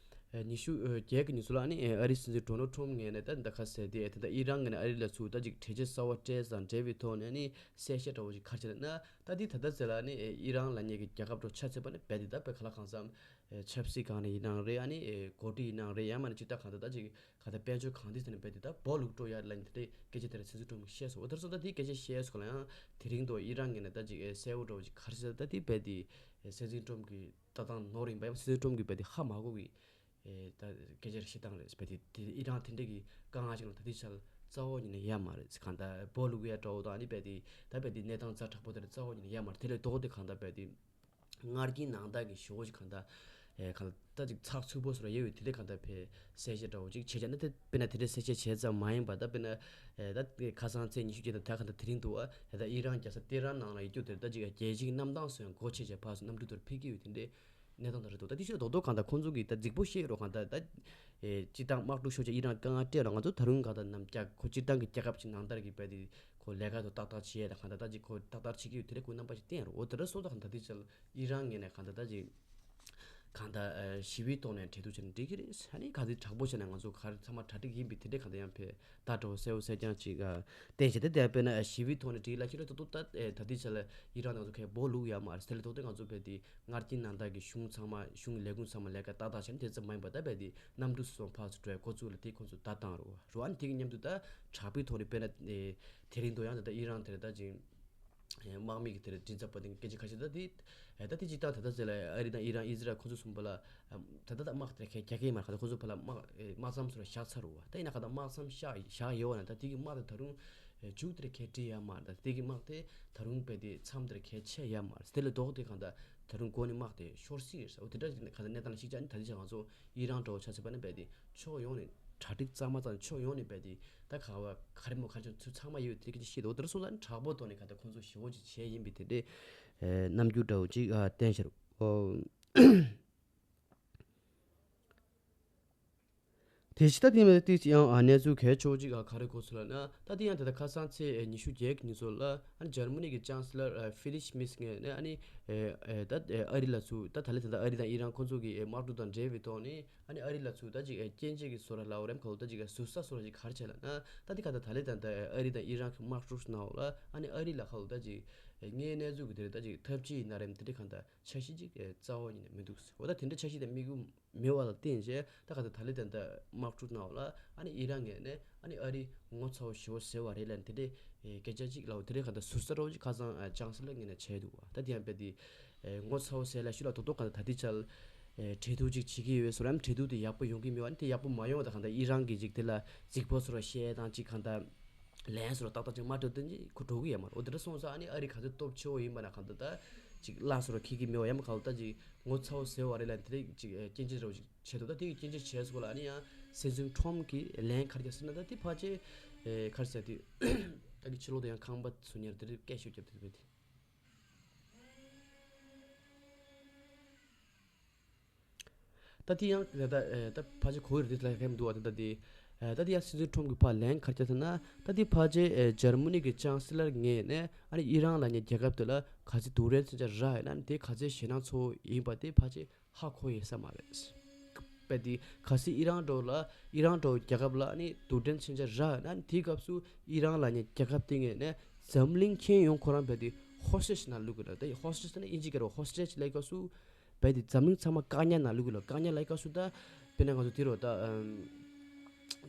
ཨ་ཉི་ཤུ་ཨ་བརྒྱད་ཀྱི་ཉིན་སུ་ལ་ཨ་ནི་ཨ་རི་སྲིད་འཛིན་ཌོ་ནལ་ཊམ་ངོས་ནས་ད་ད་ག་ཟེར་དེ་ཨ་ད་ལྟ་ཨི་རན་ངོས་ནས་ཨ་རི་ལ་ཚུར་ད་ཅིག་གྲོས་ཆོད་གསར་བ་སྤྲད་ཙང་འབྲེལ་བའི་ཐོག་ནས་ཨ་ནི་གསལ་བཤད་འདྲ་བོ་ཅིག་ག་རེ་བྱས་ན་ད་འདི་ད་ལྟ་ཟེར་ལ་ཨ་ནི་ཨི་རན་ལབ་མཁན་གྱི་རྒྱལ་ཁབ་འདྲ་ཆ་མཚོན་པ་ནི་རྦད་དེ་ད་དཔེ་ག་ལ་གང་འཚམ་ཨེ་ཆབ་སྲིད་སྒང་ནས་ཡིན་ནའང་རེད། ཨ་ནི་ཨེ་འགོ་ཁྲིད་ཡིན་ནའང་རེད། ཡང་མིན་ན་ཅིག་ད་གང་ལྟར་ད་ཅིག་གང་ལྟར་དཔལ་འབྱོར་གང་ཐད་ཟེར་ནས་རྦད་དེ་ད་སྦོ་ལུག་སྤྲོད་ཡ་ལ་ནི་དེ་འདྲའི་སྐད་ཆ་དེ་འདྲ་སྲིད་འཛིན་ཊམ་གྱིས་བཤད་སོང་། འོ་དེར་སོང་ད་དེའི་སྐད་ཆ་བཤད་སོང་ལ་ཡང་དེ་རིང་དུ་ཨི་རན་ངོས་ནས་ད་ཅིག་ཨེ་གསལ་བོ་འདྲ་བོ་ཅིག་ག་རེ་ཟེར་ད་དེ་རྦད་དེ་ཨེ་སྲིད་འཛིན་ཊམ་གྱི་ལྟ་སྟངས་ནོར་ཡིན་པ་ཡང་སྲིད་འཛིན་ཊམ་གྱིས་རྦད་དེ་ཧ་མ་གོ་གི་ ཨེ་ད་སྐད་ཆ་བཤད་སྟངས་རེད། བས་དེ་དེ་ཨི་རན་དེ་འདྲ་གི་དཀའ་ངལ་ཅིག་ལ་ད་ལྟའི་ཆར་རྩ་བ་ཉིད་ནས་ཡོད་མ་རེད། གང་ལྟར་སྦོ་ལུག་ཡ་འདྲ་བོ་དང་ཨ་ནི་བས་དེ་ད་བས་དེ་གནས་སྟངས་ཛ་དྲག་པོ་དེ་རྩ་བ་ཉིད་ནས་ཡོད་མ་རེད། དེ་ལས་ལྡོག་སྟེ་གང་ལྟར་བས་དེ་སྔར་གྱི་ནང་ལྟར་གྱི་ཞོ་ཅིག་གང་ལྟར་ཨེ་གང་ལྟར་ཅིག་ཚགས་ཚུད་པོ་སོ་ར་ཡོད་པའི་དེ་ལས་གང་ལྟར་བས་གསལ་བཤད་འདྲ་བོ་ཅིག་བྱས་བྱས་ན། དེ་དཔེར་ན་དེ་འདྲའི་གསལ་བཤད་བྱས་ཙམ་མ་ཡིན་པ་ད་དཔེར་ན་ཨེ་ད་ཁ་སང་ཚེས་ཉི་ཤུ་བརྒྱད་དང་ད་གང་ལྟར་དེ་རིང་འདུག་ཨ། ད་ཨི་རན་རྒྱལ་ས་ཏེ་རན་ནང་ལ་ཡོད་རྒྱུ་དེར་ད་ཅིག་རྒྱལ་སྤྱིའི་གནམ་ཐང་སོགས་ཡང་སྒོ་ཕྱེ་བྱས་ཕར་ཚུར་གནམ་གྲུ་དེར་ཕེབས་ཀྱི་ཡོད། དེ་འདྲའི་གནས་སྟངས་དང་རེད་འདུག་ད་དེ་ཕྱིར་རྡོག་རྡོག་གང་ལྟར་ཁོང་ཚོ་གིས་ད་རྫིག་པོ་བཤད་རོགས་གང་ལྟར་ད་ཨེ་སྤྱིར་བཏང་དམག་འཁྲུག་ཤོར་བྱས་ཨི་རན་དཀའ་ངལ་སྤྲད་ལ་ང་ཚོ་ད་རུང་གང་ལྟར་ནམ་རྒྱག་ཁོ་སྤྱིར་བཏང་གི་རྒྱལ་ཁབ་ཅིག་ནང་ལྟར་གྱི་བས་དེ་ཁོ་ལས་ཀ་དང་ཏག་ཏག་བྱེད་ཡས་དང་གང་ལྟར་ད་ཅིག་ཁོ་ཏག་ཏག་བྱེད་ཀྱི་ཡོད། དེ་ལས་ཁོ་རྣམ་པ་ཞིག་བསྟན་རོགས། འོ་དེ་འདྲ་སོང་ཙང་གང་ལྟར་དེ་ཕྱིར་ཨི་རན་ངོས་ནས་གང་ལྟར་ད་ཅིག་གང་ལྟར་ཨ་ཞི་བའི་ཐོག་ནས་གྲོས་བསྡུར་བྱས་ན་འགྲིག་གི་རེད། ཨ་ནི་ག་ཚོད་དྲག་པོ་བྱས་ན་ང་ཚོ་ག་རེ་ཚང་མ་གྲ་སྒྲིག་ཡིན་པའི་དེ་འདྲའི་གང་ལྟར་ཡང་བས་ད་འགྲོ་གསལ་བོ་གསལ་རྐྱང་ཅིག་ཨ་བསྟན་བྱས། ཏེ་དེ་དཔེར་ན་ཞི་བའི་ཐོག་ནས་འགྲིག་ལ་ཁྱེད་རང་ཏོག་ཏོག་ད་ཨེ་ད་ལྟའི་ཆ་ལ་ཨི་རན་ང་ཚོ་ཁའི་སྦོ་ལུག་ཡ་མ་རེད། དེ་ལས་ཏོག་ཏོག་ང་ཚོ་བས་དེ་སྔར་གྱི་ནང་ལྟར་གྱི་གཞུང་ཚང་མ་གཞུང་ལས་ཁུངས་ཚང་མ་ལས་ཀ་ཏག་ཏག་བྱས་ནས་དེ་ཙམ་མ་ཡིན་པ་ད་བས་དེ་གནམ་གྲུ་སོགས་ཕར་ཚུར་འགྲོ་ཡ་འགོ་བཙུགས་ལ་དེ་ཁོང་ཚོ་ད་བཏང་རོགས་རོགས། ཨ་ནི་དེ་གི་མཉམ་དུ་ད་དྲག་པོའི་ཐོག་ནས་དཔེར་ན་ཨེ་དེ་རིང་དུ་ཡང་ད་ལྟ་ཨི་རན་དེར་ད་ཅིག་དམག་མི་གི་དེར་མགྲིན་ཚབ་པ་དེ་སྐད་ཆ་ཁ་ཤས་ད་དེ་ད་དེ་ཅི་ལྟར་ད་ལྟ་ཟེར་ལ་ཨ་རི་དང་ཨི་རན་ཨི་ཟི་རལ་ཁོ་ཚོ་གསུམ་པོ་ལ་ད་ལྟ་ད་དམག་དེར་ཁྱེད་རྒྱག་གི་མ་ཁ་ཁོ་ཚོ་ཕ་ལ་དམག་དམག་མཚམས་སུ་ལ་བཞག་ཚར་རུ་བ། ད་ཡིན་ན་ཁ་ད་དམག་མཚམས་བཞག་བཞག་ཡོད་བ་ན་ད་དེ་གི་དམག་དེ་ད་རུང་མཇུག་དེར་ཁྱེད་འགྲིལ་ཡ་མ་རེད། ད་དེ་གི་དམག་དེ་ད་རུང་བས་དེ་མཚམས་དེར་ཁྱེད་ཆད་ཡ་མ་རེད། དེ་ལས་ལྡོག་དེ་གང་ད་ད་རུང་འགོ་ནས་དམག་དེ་ཤོར་སྲིད་རེད་ཟེར། འོ་དེ་འདྲ་ཁ་ད་གནས་སྟངས་ལ་གཞིགས་བྱས་ནས་ད་དེ་ཆ་ང་ཚོ་ཨི་རན་འདྲ་བོ་ཆ་ཚད་པ་ནི་བས་དེ་ཕྱོགས་ཡོངས་ནས་གྲ་སྒྲིག་གཙང་མ་གཙང་ཕྱོགས་ཡོངས་ནས་བས་དེ་ད་ག་བ་ག་རེ་མོ་ག་ཚོད་ཚུལ་ཚང་མ་ཡོད་དེ་སྐད་ཆ་བཤད་འདུག་དེར་སོང་ཙང་དྲག་པོ་ཐོག་ནས་ག་ད་ཁོང་ཚོ་ཞི་བོ་ཅིག་བྱས་ཡིན་པའི་དེ་འདྲའི་རྣམ་འགྱུར་འདྲ་བོ་ཅིག་བསྟན་ཤར། དེ་ཕྱི་ད་དེ་མ་ཏིག་ཡང་གནས་ཚུལ་གལ་ཆེ་བོ་ཅིག་ག་རེ་གོ་ཚུལ་ལ་ན་ད་དེ་ཡང་དེ་ད་ཁ་སང་ཚེས་ཉི་ཤུ་བརྒྱད་ཀྱི་ཉིན་ཚོ་ལ་ཨ་ནི་འཇར་མ་ནི་གི་ཅང་སི་ལར་ཕི་ལི་ཤི་མིར་ངོས་ནས་ཨ་ནི་ད་ཨ་རི་ལ་ཚུར་ད་ད་ལེ་ད་ད་ཨ་རི་དང་ཨི་རན་ཁོང་ཚོ་གི་དམག་འཁྲུག་དང་འབྲེལ་བའི་ཐོག་ནས། ཨ་ནི་ཨ་རི་ལ་ཚུར་ད་ཅིག་ཨེ་སྐྱོན་བརྗོད་ཀྱི་བཟོ་འདྲ་ལབ་རེད་མ་ཁ་ལོ། ད་ཅིག་ཨེ་ཟུར་ཟ་བཟོ་འདྲ་ཅིག་ག་རེ་བྱས་ལབ་ན། ད་འདི་ག་ད་ད་ལེ་ད་ད་ཨ་རི་དང་ཨི་རན་གྱི་དམག་འཁྲུག་ནང་ལ་ཨ་ནི་ཨ་རི་ལ་ཁ་ལོ་ད་ཅིག་ཨེ་དངོས་གནས་ཚུལ་གྱི་དེ་རེད། ད་ཅིག་ཐབས་ཇུས་ཡིན་ན་རེད་དེ་འདྲ་གང་ད་འཆར་གཞི་ཅིག་ཨེ་རྩ་བ་ཉིད་ནས་མི་འདུག་ཟེར། འོ་ད་དེ་འདྲ་འཆར་གཞི་དང་དམིགས་ཡུལ་མེད་པ་ལ་བརྟེན་བྱས་ད་ག་ད་ད་ལེ་ད་ད་དམག་འཁྲུག་ནང་ལ་ཨ་ནི་ཨི་རན་ངོས་ནས་ཨ་ནི་ཨ་རི་ངོ་ཚ་བོ་ཞེ་པོ་ཟེར་བ་རེད་ལབ་དེ་འདྲའི་ཨེ་སྐད་ཆ་ཅིག་ལབ་དེ་འདྲའི་གང་ད་ཟུར་ཟ་འདྲ་བོ་ཅིག་ཁ་སང་ཨེ་ཅང་སི་ལར་ངོས་ནས་བྱས་འདུག་བ། ད་དེ་ཡང་དཔེ་དེ་ཨེ་ངོ་ཚ་བོ་ཟེར་ལབ་ཤུགས་ལ་རྡོག་རྡོག་གང་ད་ད་ལྟའི་ཆར་ཨེ་གྲོས་བསྡུར་ཅིག་བྱེད་ཀྱི་ཡོད་ཟེར་རམ། གྲོས་བསྡུར་དེ་ཡག་པོ་ཡོང་གི་མེད་བ་ནི་དེ་ཡག་པོ་མ་ཡོང་བ་ད་གང་ད་ཨི་རན་གྱི་ཅིག་དེ་ལ་རྫིག་པོ་ཟེར་བ་བཤད་དང་ཅིག་གང་ད་ལན་ཟེར་བ་ཏག་ཏག་ཅིག་མ་སྤྲོད་དོན་ཅིག་ཁོ་འགྲོ་གི་ཡོད་མ་རེད། འོ་དེ་འདྲ་སོང་ཙང་ཨ་ནི་ཨ་རི་ག་ཚོད་སྟོབས་ཆེ་བོ་ཡིན་པ་ན་གང་ད་ད་ཅིག་ལ་ཟེར་བ་ཁེག་གི་མེད་བ་ཡང་མ་གང་ད་ཅིག་ངོ་ཚ་བོ་ཟེར་བ་རེད་ལབ་དེ་རིགས་ཅིག་ཨེ་སྐྱོན་བརྗོད་འདྲ་བོ་ཅིག་བྱས་འདུག་ད་དེ་གི་སྐྱོན་བརྗོད་བྱས་སོང་ལ་ཨ་ནི་ཡང་སྲིད་འཛིན་ཁྲོམ་གྱིས་ལན་ག་རེ་བརྒྱབ་ཟེར་ན། ད་དེ་ཕལ་ཆེར་ཨེ་ག་རེ་ཟེར་དེ་ད་གི་ཕྱི་ལོགས་དུ་ཡང་ཁང་པ་ཚུར་ཉར་དེ་རིགས་སྐད་ཤུགས་བརྒྱབ་དེ་རེད། ད་དེ་ཡང་ད་ད་ད་ཕལ་ཆེར་གོ་ཡི་རེད་ལ་ཧེམ་འདུག་བ། ད་ད་དེ་ད་དེ་ཡང་སྲིད་འཛིན་ཁྲོམ་གྱིས་ཕར་ལན་ག་རེ་བརྒྱབ་ཟེར་ན། ད་དེ་ཕལ་ཆེར་ཨེ་འཇར་མ་ནི་གི་ཅང་སི་ལར་ངོས་ནས་ཨ་ནི་ཨི་རན་ལབ་མཁན་རྒྱལ་ཁབ་དེ་ལ་ག་ཚོད་རྡུལ་ཕྲན་མཚོན་ཆ་རག་ཡོད་ན་དེ་ག་ཚོད་ཞེད་སྣང་ཚ་བོ་ཡིན་པ་དེ་ཕལ་ཆེར་ཧ་གོ་ཡོད་ས་མ་རེད། དཔེ་དེ་གལ་སྲིད་ཨི་རན་འདྲ་བོ་ལ་ཨི་རན་འདྲ་བོ་རྒྱལ་ཁབ་ལ་ཨ་ནི་རྡུལ་ཕྲན་མཚོན་ཆ་རག་ན་དེའི་སྐབས་སུ་ཨི་རན་ལབ་མཁན་རྒྱལ་ཁབ་དེ་ངོས་ནས་འཛམ་གླིང་ཁྱོན་ཡོངས་ཁོ་རང་དཔེ་དེ་ཧོ་སི་ཊེཇ་ནང་བླུག་གི་རེད། ད་ཧོ་སི་ཊེཇ་ཟེར་ན་དབྱིན་ཇི་སྐད་རེད། ཧོ་སི་ཊེཇ་ལབ་སྐབས་སུ་དཔེ་དེ་འཛམ་གླིང་ཚང་མ་བཀག་ཉར་ནང་བླུག་གི་རེད། བཀག་ཉར་ལབ་སྐབས་སུ་ད་དཔེར་ན་ང་ཚོ་དེ་རུ་ད་ཨམ་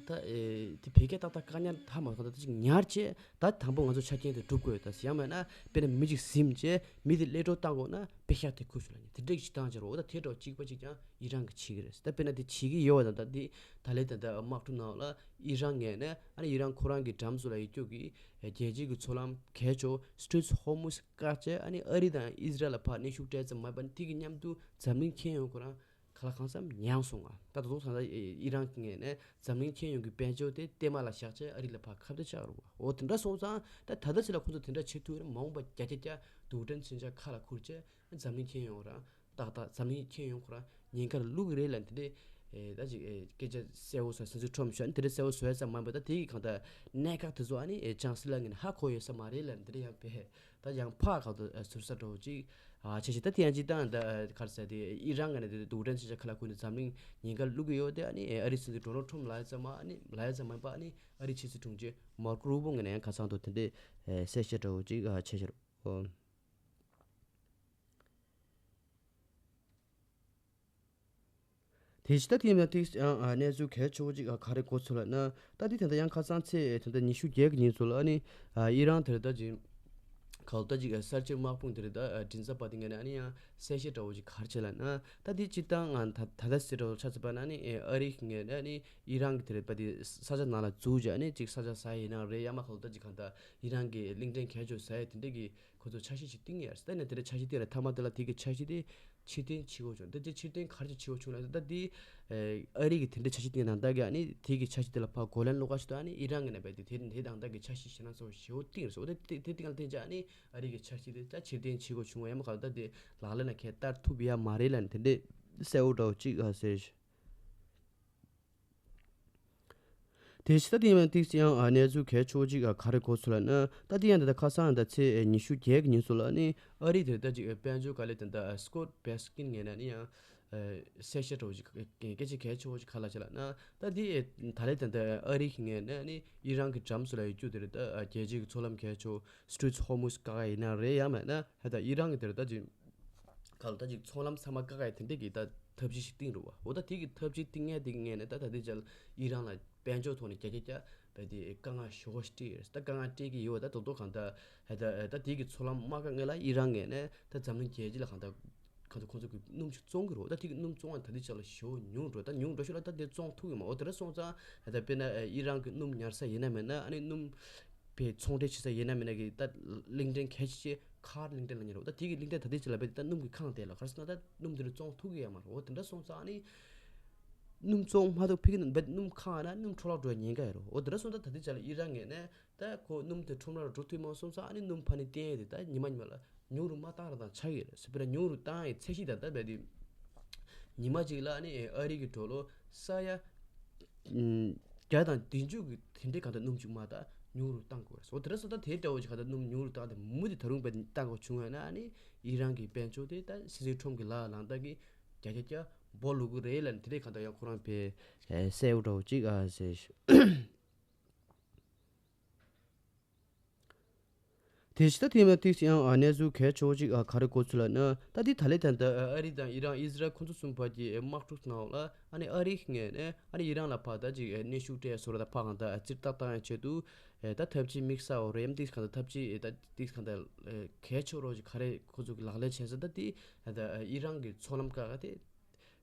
ད་ཨེ་དེ་བོད་སྐད་ཏག་ཏག་བཀག་ཉར་ད་མ་སོང་། ད་ཅིག་ཉར་བྱས་ད་དང་པོ་ང་ཚོ་ཆ་རྐྱེན་དེ་སྒྲུབ་དགོས། ད་ཡང་མིན་ན་དཔེར་ན་མི་གཅིག་ཟིན་བྱས་མི་དེ་གློད་གྲོལ་བཏང་དགོས་ན་པེ་ཤ་དེ་ཁུར་ཤོག་ལབ་ནས་དེ་འདྲ་གི་བྱེད་སྟངས་བྱེད་རོགས། ད་དེ་འདྲ་གཅིག་པ་གཅིག་ཀྱང་ཨི་རན་གྱིས་བྱེད་ཀྱི་རེད། ད་དཔེར་ན་དེ་བྱེད་ཀྱི་ཡོད་པ་དང་ད་དེ་ད་ལས་ད་ད་དམག་འཁྲུག་ནང་ལ་ཨི་རན་ངོས་ནས་ཨ་ནི་ཨི་རན་ཁོ་རང་གི་འགྲམ་སུ་ལ་ཡོད་རྒྱུ་གི་རྒྱལ་སྤྱིའི་གི་མཚོ་ལམ་གལ་ཆེ་བོ་Strait of Hormuz བཀག་བྱས་ཨ་ནི་ཨ་རི་དང་ཨི་ཟི་རལ་ལ་ཕར་གནོན་ཤུགས་སྤྲད་ཙམ་མ་ཡིན་པ་ནི་དེ་གི་མཉམ་དུ་འཛམ་གླིང་ཁྱོན་ཡོངས་ཁོ་རང་ག་ལ་གང་འཚམ་ཉམས་སོང་ང་། ད་དོ་དོ་ཚང་ད་ཨི་རན་གྱི་ངོས་ནས་འཛམ་གླིང་ཁྱོན་ཡོངས་ཀྱི་དཔལ་འབྱོར་དེ་གཏའ་མ་ལ་བཞག་བྱས་ཨ་རི་ལ་ཕར་ཁ་གཏད་བཅག་རུ་བ། འོ་དེ་འདྲ་སོང་ཙང་ད་ད་ལྟ་ཕྱི་ལ་ཁོ་ཚོ་དེ་འདྲ་བྱེད་ཐུབ་རེད། མ་འོངས་པ་བརྒྱ་ཆ་བརྒྱ་རྡུལ་ཕྲན་མཚོན་ཆ་ཁ་ལ་ཁུར་བྱས་འཛམ་གླིང་ཁྱོན་ཡོངས་རང་ཏག་ཏག་འཛམ་གླིང་ཁྱོན་ཡོངས་ཁོ་རང་ཉེན་ཁར་བླུག་གི་རེད་ལབ་དེ་འདྲའི་ཨེ་ད་ཅིག་ཨེ་སྐད་ཆ་གསལ་བོ་བཟོ་སྲིད་འཛིན་ཁྲོམ་ཞོན་དེ་འདྲ་གསལ་བོ་བཟོ་ཡ་ཙམ་མ་ཡིན་པ་ད་དེ་གི་གང་ལྟར་གནད་འགག་དེ་ཚོ་ཨ་ནི་ཨེ་ཅང་སི་ལར་ངོས་ནས་ཧ་གོ་ཡོད་ས་མ་རེད་ལབ་དེ་འདྲ་ཡང་བས། ད་ཡང་ཕར་ཁ་ཐུག་ཟུར་ཟ་འདྲ་བོ་ཅིག་ཨ་བྱས་བྱས་ད་དེ་ཡང་ཅིག་ད་ད་ག་རེ་ཟེར་དེ་ཨི་རན་ངོས་ནས་དེ་རྡུལ་ཕྲན་མཚོན་ཆ་ཁ་ལ་ཁུར་ནས་འཛམ་གླིང་ཉེན་ཁར་བླུག་གི་ཡོད་དེ་ཨ་ནི་ཨ་རིའི་སྲིད་འཛིན་ཌོ་ནལ་ཁྲོམ་ལབ་ཡ་ཙམ་མ་ཨ་ནི་ལབ་ཡ་ཙམ་མ་ཡིན་པ་ཨ་ནི་ཨ་རིའི་ཕྱི་སྲིད་དྲུང་ཆེ་མར་ཀོ་རུ་བྷོ་ངོས་ནས་ཡང་ཁ་སང་དུ་དེ་འདྲའི་གསལ་བཤད་འདྲ་བོ་ཅིག་བྱས་བཞག་རོགས། དེ་ཕྱི་ད་དེ་ཡིན་ན་ཏིག་ཡང་གནས་ཚུལ་གལ་ཆེ་བོ་ཅིག་ག་རེ་གོ་ཚུལ་ལ་ན། ད་དེ་དེ་འདྲ་ཡང་ཁ་སང་ཚེས་དེ་འདྲ་ཉི་ཤུ་བརྒྱད་ཀྱི་ཉིན་ཚོ་ལ་ཨ་ནི་ཨི་རན་དེར་ད་ཅིག་ ག་ལ་ད་ཅིག་གསར་བརྗེ་དམག་དཔུང་དེ་རེད། ད་མགྲིན་ཚབ་པ་དེ་ངོས་ནས་ཨ་ནི་ཡང་གསལ་བཤད་འདྲ་བོ་ཅིག་ག་རེ་བྱས་ལབ་ན། ད་དེ་སྤྱིར་བཏང་ང་ད་ད་ལྟ་ཟེར་འདྲ་བོ་ཆ་ཚང་པ་ན་ནི་ཨ་རི་གི་ངོས་ནས་ཨ་ནི་ཨི་རན་གྱི་དེ་རེད་པ། དེ་ས་ཆ་ནང་ལ་འཛུལ་བྱས་ཨ་ནི་ཅིག་ས་ཆ་ཟ་ཡ་ཡིན་ན་རེད། ཡང་མ་ག་ལ་ད་ཅིག་གང་ལྟར་ཨི་རན་གྱི་གླིང་ཕྲན་གས་ཆོག་ཟ་ཡ་དེ་འདྲས་ཀྱི་ཁོ་ཚོ་འཆར་གཞི་ཞིག་བཏིང་ཡ་རེད། ད་ནས་དེ་འདྲའི་འཆར་གཞི་བཏིང་རེད། མཐའ་མ་དེ་ལ་དེ་གི་འཆར་གཞི་དེ་ཕྱིར་འཐེན་བྱེད་དགོས་བྱུང་། ད་དེ་ཕྱིར་འཐེན་ག་རེ་བྱེད་བྱེད་དགོས་བྱུང་ལབ་ན། ད་དེ་ཨ་རི་གི་དེ་འདྲའི་འཆར་གཞི་བཏིང་ནང་ལྟར་གྱི་ཨ་ནི་དེ་གི་འཆར་གཞི་དེ་ལ་ཕར་གོ་ལན་སློག་ག་ཞིག་ཏུ་ཨ་ནི་ཨི་རན་གྱི་ནས་རྦད་དེ་དེ་དེ་དང་ལྟ་གི་འཆར་གཞི་ཞེ་ན་ཚོ་ཞེ་བོ་བཏིང་རེད་སོ། ད་དེ་དེ་བཏིང་ལ་བརྟེན་བྱས་ཨ་ནི་ཨ་རི་གི་འཆར་གཞི་དེ་ད་ཕྱིར་འཐེན་བྱེད་དགོས་བྱུང་བ་ཡང་མ་ག་ལ་ད་དེ་ལག་ལེན་ལ་ཁྱེད་བསྟར་ཐུབ་ཡ་མ་རེད་ལབ་ནས་དེ་འདྲའི་གསལ་བོ་འདྲ་བོ་ཅིག་ཨ་ཟེར། དེ་ཕྱི་ད་དེ་ཡང་ཏིག་ཙམ་ཡང་གནས་ཚུལ་གལ་ཆེ་བོ་ཅིག་ག་རེ་གོ་སོང་ལབ་ན། ད་དེ་ཡང་ད་ལྟ་ཁ་སང་ད་ཚེས་ཉི་ཤུ་བརྒྱད་ཀྱི་ཉིན་སོ་ལ་ནི་ཨ་རི་དེ་ད་ཅིག་དཔལ་འབྱོར་དཀའ་ལས་དེ་ད་སྐོད་བེ་སི་ཀིན་ངོས་ནས་ནི་ཡང་གསལ་བཤད་འདྲ་བོ་ཅིག་སྐད་ཆ་གལ་ཆེ་བོ་ཅིག་ག་ལ་བྱས་ལབ་ན། ད་དེ་ད་ལྟ་ད་ལྟ་ཨ་རི་གི་ངོས་ནས་ནི་ཨི་རན་གྱི་འགྲམ་སོ་ལ་ཡོད་རྒྱུ་དེ་རེད། ད་རྒྱལ་སྤྱིའི་མཚོ་ལམ་གལ་ཆེ་བོ་Strait of Hormuz བཀག་ཡ་ཡིན་ན་རེད། ཡང་མེད་ན་ད་ལྟ་ཨི་རན་གྱི་དེ་རེད་ད་ཅིག་ག་ལ་ད་ཅིག་མཚོ་ལམ་ཚང་མ་བཀག་ཡ་དེ་འདྲས་ཀྱི་ད་ཐབས་ཇུས་ཤིག་བཏིང་རུ་བ། འོ་ད་དེ་གི་ཐབས་ཇུས་བཏིང་ཡ་དེ་གི་ངོས་ནས་ད་ད་ལྟའི་ཆར་ཨི་རན་ལ་དཔལ་འབྱོར་ཐོག་ནས་རྒྱ་རྒྱ་རྒྱ་བས་དེ་དཀའ་ངལ་ཞེ་པོ་ཞིག་འཕྲད་ཡོད་རེད། ད་དཀའ་ངལ་འཕྲད་ཀྱི་ཡོད་བ། ད་དོ་དོ་གང་ལྟར་ད་ད་དེ་གི་མཚོ་ལམ་མ་བཀག་སྔོན་ལ་ཨི་རན་ངོས་ནས་ད་འཛམ་གླིང་རྒྱལ་སྤྱི་ལ་གང་ལྟར་གང་ལྟར་ཁོང་ཚོ་གི་སྣུམ་ཞིག་བཙོང་གི་རེད། འོ་ད་དེ་གི་སྣུམ་བཙོང་བ་ད་ལྟའི་ཆར་ལ་ཞེ་པོ་ཉུང་འགྲོ། ད་ཉུང་འགྲོ་ཤོག་ལ་ད་དེ་བཙོང་ཐུབ་ཀྱི་མ། འོ་དེ་འདྲ་སོང་ཙང་ད་དཔེར་ན་ཨི་རན་གི་སྣུམ་ཉར་ས་ཡིན་ན་མིན་ན་ཨ་ནི་སྣུམ་པའི་ཚོང་འབྲེལ་བྱེད་ས་ཡིན་ན་མིན་ན་གི་ད་གླིང་ཕྲན་གལ་ཆེ་ཆེ་ཁར་གླིང་ཕྲན་ལབ་མཁན་རེད། འོ་ད་དེ་གི་གླིང་ཕྲན་ད་ལྟའི་ཆར་ལ་རྦད་དེ་ད་སྣུམ་གི་ཁང་དེ་ལ་ག་རེ་ཟེར་ན་ད་སྣུམ་དེ་རུ་བཙོང་ཐུབ་ཀྱི་ཡོད་མ་རེད། འོ་དེ་འདྲ་སོང་ཙང་ཨ་ནི་སྣུམ་བཙོང་མ་ཐུབ་ཕ་གི་རྦད་སྣུམ་ཁང་ན་སྣུམ་འཕྲོ་བརླག་འགྲོ་བའི་ཉེན་ཁ་ཡོད་རེད། འོ་དེ་འདྲ་སོང་ཙང་ད་ལྟའི་ཆར་ལ་ཨི་རན་ངོས་ནས་ད་ཁོ་སྣུམ་དེ་ཁྲོམ་ར་ལ་འགྲོ་ཐུབ་མ་སོང་ཙང་ཨ་ནི་སྣུམ་ཕ་ནི་བསྟན་ཡས་དེ་ད་ཉི་མ་ཉི་མ་ལ་ཉུང་རུ་མ་བཏང་ར་དང་ཆགས་ཀྱི་རེད། སྤེར་ན་ཉུང་རུ་བཏང་ཡས་ཚད་གཞི་ད་ལྟ་རྦད་དེ་ཉི་མ་གཅིག་ལ་ཨ་ནི་ཨ་རི་གི་ཌོ་ལར་ས་ཡ་བརྒྱ་དང་བདུན་ཅུ་གི་དེ་འདྲའི་གང་ལྟར་སྣུམ་གཅིག་མ་ད་ཉུང་རུ་བཏང་དགོས་རེད། འོ་དེ་འདྲ་སོང་ཙང་དེ་འདྲ་བོ་ཞིག་གང་ལྟར་སྣུམ་ཉུང་རུ་བཏང་སྟེ་མུ་མཐུད་ད་རུང་དཔེ་བཏང་དགོས་བྱུང་བ་ན་ཨ་ནི་ཨི་རན་གྱི་དཔལ་འབྱོར་དེ་ད་སྲིད་འཛིན་ཁྲོམ་གྱི་ལག་ལངས་སྟངས་ཀྱི་རྒྱ་རྒྱ་རྒྱ་སྦོ་ལུག་གི་རེད་ལབ་ནས་དེ་འདྲའི་གང་ལྟར་ཡང་ཁོ་རང་དཔེ་གསལ་བོ་འདྲ་བོ་ཅིག་ཨ་ཟེར། དེ་ཕྱི་ད་དེ་མ་ཏིག་ཡང་གནས་ཚུལ་གལ་ཆེ་བོ་ཅིག་ག་རེ་གོ་ཚུལ་ལབ་ན། ད་དེ་ད་ལས་ད་ལྟ་ཨ་རི་དང་ཨི་རན་ཨི་ཟི་རལ་ཁོ་ཚོ་གསུམ་བར་གྱི་དམག་འཁྲུག་ནང་ལ་ཨ་ནི་ཨ་རིའི་ངོས་ནས་ཨ་ནི་ཨི་རན་ལ་ཕར་ད་ཅིག་གནོན་ཤུགས་སྤྲད་བཟོ་འདྲ་ད་ཕར་གང་ལྟར་རྩིས་རྟགས་བཏང་ཡ་ཆེད་དུ་ད་ཐབས་ཇུས་དམིགས་བསལ་བོ་རེམ་ཏིག་གང་ལྟར་ཐབས་ཇུས་ད་ཏིག་གང་ལྟར་གལ་ཆེ་རོགས་ཅིག་ག་རེ་ཁོ་ཚོ་གི་ལག་ལེན་བྱས་ཟེར་ད་དེ་ད་ཨི་རན་གྱི་མཚོ་ལམ་བཀག་ག་དེ།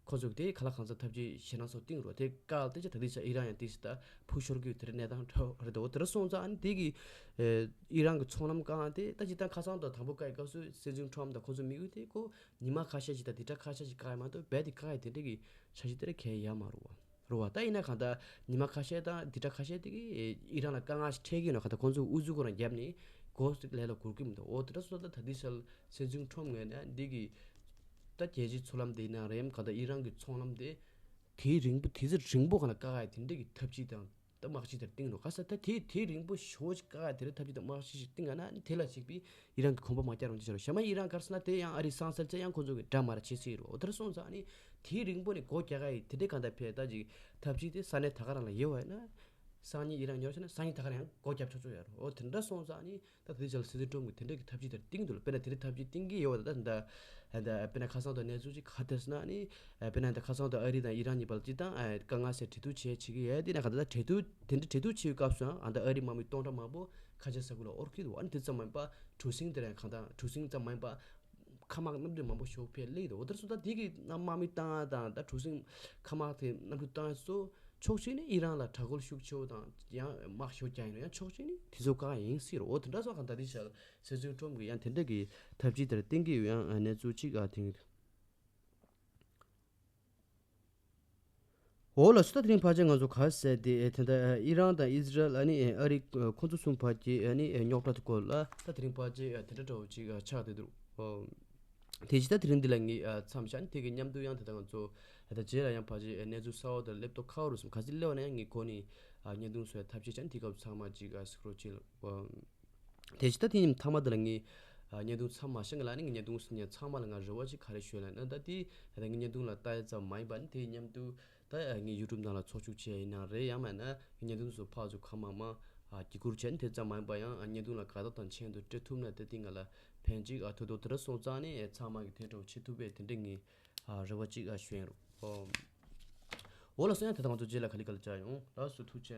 ཁོ་ཚོ་གི་དེ་ག་ལ་གང་འཚམ་ཐབས་ཇུས་ཞེད་སྣང་ཚོ་བཏིང་རོགས་དེ་བཀག་དེ་ཅི་ད་དེ་ཅི་ཨི་རན་ཡང་ཏིག་ཙམ་ད་ཕུགས་ཤོར་གི་དེ་རེད། གནས་སྟངས་འདྲ་བོ་རེད་དོ། དེ་འདྲ་སོང་ཙང་ཨ་ནི་དེ་གི་ཨི་རན་གི་མཚོ་ལམ་བཀག་དེ་ད་ཅི་ད་ཁ་སང་དང་དང་པོ་བཀག་གི་སྐབས་སུ་སྲིད་འཛིན་ཁྲོམ་དང་ཁོ་ཚོ་དམིགས་ཡུལ་དེ་ཁོ་ཉི་མ་ཁ་ཤས་ཤིག་དང་དེ་འདྲ་ཁ་ཤས་ཤིག་བཀག་ཡ་མ་གཏོགས་རྦད་དེ་བཀག་ཡ་དེ་འདྲ་གི་འཆར་གཞི་དེ་རེད་གལ་ཡ་མ་རུ་བ་རུ་བ། ད་ཡིན་ན་གང་ལྟར་ཉི་མ་ཁ་ཤས་དང་དེ་འདྲ་ཁ་ཤས་དེ་གི་ཨི་རན་ལ་དཀའ་ངལ་ཞིག་འཕྲད་ཀྱི་ཡོད་ན་གང་ལྟར་ཁོ་ཚོ་ཨུ་ཚུགས་ཁོ་རང་བརྒྱབ་ནས་སྒོ་ལས་ལ་འགུར་གི་མི་འདུག་འོ་དེ་འདྲ་སོང་ཙང་ད་དེ་ཤལ་སྲིད་འཛིན་ཁྲོམ་ངོས་ནས་འདི་གི་ད་རྒྱལ་སྤྱིའི་མཚོ་ལམ་དེ་ཡིན་ན་རེམ་གང་ལྟར་ཨི་རན་གྱི་མཚོ་ལམ་དེ་དེའི་རིང་པོ་དེ་ཚོ་རིང་པོ་གང་ལ་བཀག་ཡ་དེ་འདྲ་གི་ཐབས་ཇུས་དང་ད་དམག་ཇུས་དེར་བཏིང་རོགས་ག་ས་ད་དེ་དེ་རིང་པོ་ཞོ་ཅིག་བཀག་ཡ་དེ་རེད། ཐབས་ཇུས་དང་དམག་ཇུས་ཤིག་བཏིང་ཡ་ན་ཨ་ནི་དེ་ལ་གཅིག་པའི་ཨི་རན་གྱི་གོམ་པ་མ་བརྒྱབ་རང་ཅི་བྱ་རོགས་ཞེ་མ་ཨི་རན་ག་རེ་ཟེར་ན་དེ་ཡང་ཨ་རིའི་སང་སལ་ཚེ་ཡང་ཁོ་ཚོ་གི་དགྲ་མ་ར་བྱེད་སྲིད་རོགས། འོ་དེར་སོང་ཙང་ཨ་ནི་དེ་རིང་པོ་ནས་སྒོ་རྒྱག་ག་ཡི་དེ་འདྲའི་གང་ལྟར་ཕེ་ད་ཅིག་ཐབས་ཇུས་དེ་ས་གནས་ད་ག་རང་ལ་ཡོད་བ་ཡིན་ན་སང་ཉིན་ཨི་རན་ཉོར་ཆ་ན་སང་ཉིན་ད་ག་རང་ཡང་སྒོ་རྒྱབ་ཆོག་ཆོག་ཡ་རོགས། འོ་དེ་འདྲ་སོང་ཙང་ཨ་ནི། ད་དེ་ཅག་ལ་སྲིད་འཛིན་ཁྲོམ་གitདེ་འདྲ་གི་ཐབས་ཇུས་དེར་བཏིང་འདུག་ལ། དཔེར་ན་དེ་འདྲའི་ཐབས་ཇུས་བཏིང་གི་ཡོད་པ་ད་ད་ད་དཔེར་ན་ཁ་སང་དང་གནས་ཚུལ་ཅིག་ག་ཐེར་སོང་ན་ནི་དཔེར་ན་ད་ཁ་སང་དང་ཨ་རི་དང་ཨི་རན་གཉིས་བར་ལ་ཅིག་དང་དཀའ་ངལ་སེལ་གྲོས་བསྡུར་བྱས་བྱེད་ཀྱི་ཡོད། དེ་ན་ག་ད་ད་གྲོས་བསྡུར་དེ་འདྲ་གྲོས་བསྡུར་བྱེད་པའི་སྐབས་སུའང་ཨ་ད་ཨ་རི་དམག་མི་སྟོང་ཕྲག་མང་པོ་ཁ་ཆེ་ས་ཁུལ་ལ་ཨོར་ཁི་འདུག་ཨ་ནི་དེ་ཙམ་མ་ཡིན་པ་གྲུ་གཟིངས་དེ་རང་གང་དང་གྲུ་གཟིངས་ཙམ་མ་ཡིན་པ་དམག་དམག་དམག་མི་མང་པོ་ཞིག་ཕེབས་སླེབས་འདུག་འོ་དེར་སོང་ད་དེ་གི་དམག་མི་བཏང་ཡ་དང་ད་གྲུ་གཟིངས་མཁའ་དམག་དེ་གནམ་གྲུ་བཏང་ཡ་སོགས་ཕྱོགས་གཅིག་ནས་ཨི་རན་ལ་དྲག་རྒོལ་ཤུགས་ཆེ་བོ་དང་ཡང་དམག་ཤོར་རྒྱག་ཡིན་ན་ཡང་ཕྱོགས་གཅིག་ནས་དེ་ཚོ་བཀག་ཡིན་སྲིད་རོ། འོ་དེ་འདྲ་སོང་གང་ད་དེ་ཞལ་སྲིད་འཛིན་ཁྲོམ་གི་ཡང་དེ་འདྲ་གི་ཐབས་ཇུས་དེར་བཏིང་གི་ཡོད་ཡང་གནས་ཚུལ་གཅིག་ཨ་དེང་། འོ་ལགས་སོ། ད་དེ་རིང་ཕལ་ཆེར་ང་ཚོ་ག་ཟེར་དེ་ཨེ་དེ་འདྲ་ཨེ་ཨི་རན་དང་ཨི་ཟི་རལ་ཨ་ནི་ཨེ་ཨ་རི་ཁོ་ཚོ་གསུམ་བར་གྱི་ཨ་ནི་ཨེ་རྙོག་དྲ་དེ་སྐོར་ལ་ད་དེ་རིང་ཕལ་ཆེར་ཨེ་དེ་འདྲ་འདྲ་བོ་ཅིག་ཨ་ཆགས་བསྡད་འདུག་ཨོ། དེ་ཅི་ད་དེ་རིང་འདི་ལ་ངས་ཨ་མཚམས་བཞག་ནས་དེ་གི་མཉམ་དུ་ཡང་ད་ལྟ་ང་ཚོ་ཨ་ད་རྗེས་ལ་ཡང་ཕལ་ཆེར་ཨེ་གནས་ཚུལ་གསར་བ་དང་སླེབས་ཐོག་ཁ་བ་རུ་སོང་ག་ཚོད་སླེབས་པ་ན་ཡང་ངས་གོ་ནས་ཨ་བརྙན་ཐུང་བཟོ་ཡ་ཐབས་ཤེས་བྱས་ནས་དེ་སྐབས་ཚང་མ་ཅིག་ཨ་གཟིགས་རོགས་བྱེད་ལ་ཨོ། དེ་ཅི་ད་དེ་ཉིན་མཐའ་མ་དེ་ལ་ངས་ཨ་བརྙན་ཐུང་མཚམས་མ་བཞག་ལ་ནི་ངས་བརྙན་ཐུང་ཚང་མ་ལ་ང་རེ་བ་ཅིག་ག་རེ་ཞུ་ལ་ན་ད་དེ་ད་ངས་བརྙན་ཐུང་ལ་ལྟ་ཡ་ཙམ་མ་ཡིན་པ་ནི་དེ་མཉམ་དུ། ད་ངའི་ཡུ་ཊུབ་ནང་ལ་ཚོགས་ཞུགས་བྱས་ཡིན་ན་རེད། ཡང་མིན་ན་ངའི་བརྙན་ཐུང་ཚོ་ཕར་ཚུར་གང་མང་མང་ཨ་གྱི་བསྐུར་བྱས་ནས་དེ་ཙམ་མ་ཡིན་པ་ཡང་ཨ་བརྙན་ཐུང་ལ་དགའ་རྟགས་དང་མཆན་དུ་སྤྲད་ཐུབ་ན་དེ་སྟེང་ང་ལ་ཕན་ཅིག་ཨ་ཐུག་འདུག་དེ་འདྲ་སོང་ཙང་ནས་ཚང་མ་གི་དེ་འདྲ་བྱེད་ཐུབ་པའི་དེ་འདྲ་ངའི་ཨ་རེ་བ་ཅིག་ཨ་ཞུ་ཡིན་རོགས། ཨོ་ལགས་སོ། ཡང་དེ་དང་ང་ཚོ་རྗེས་ལ་ག་ལེ་ག་ལེ་བཅར་ཡོང་། ལགས་སོ། ཐུགས་རྗེ་ཆེ།